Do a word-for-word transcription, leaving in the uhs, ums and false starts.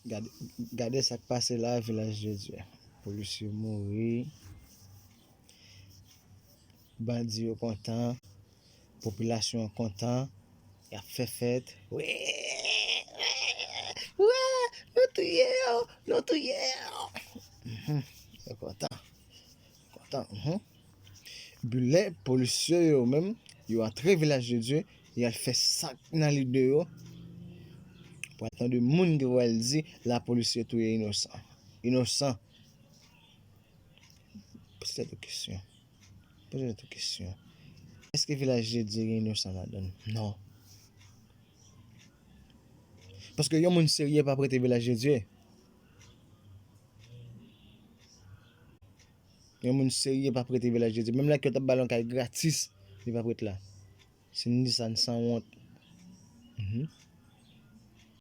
Gade, gade sa k pase la, Vilaj de Dye. Polisye mouri. Bandi yo kontan. Popilasyon an kontan. Y ap fè fèt. Wi! Wi! Nou touye yo! Nou touye yo! Mhm. Yo kontan. Yo kontan. Mhm. Bilè, polisye yo menm, yo antre Vilaj de Dye, y al fè sa k nan lide yo. Pou atann de moun ki pral di, lapolis yo touye inosan. Inosan. Poze tèt ou kesyon. Poze tèt ou kesyon. Èske Vilaj de Dye gen inosan ladan l? Non. Paske yon moun serye p ap rete Vilaj de Dye. Yon moun serye p ap rete Vilaj de Dye. Menm lè ke yo t ap ba l yon kay gratis, li p ap ret la. Si n di sa, n sanwont. Mhm.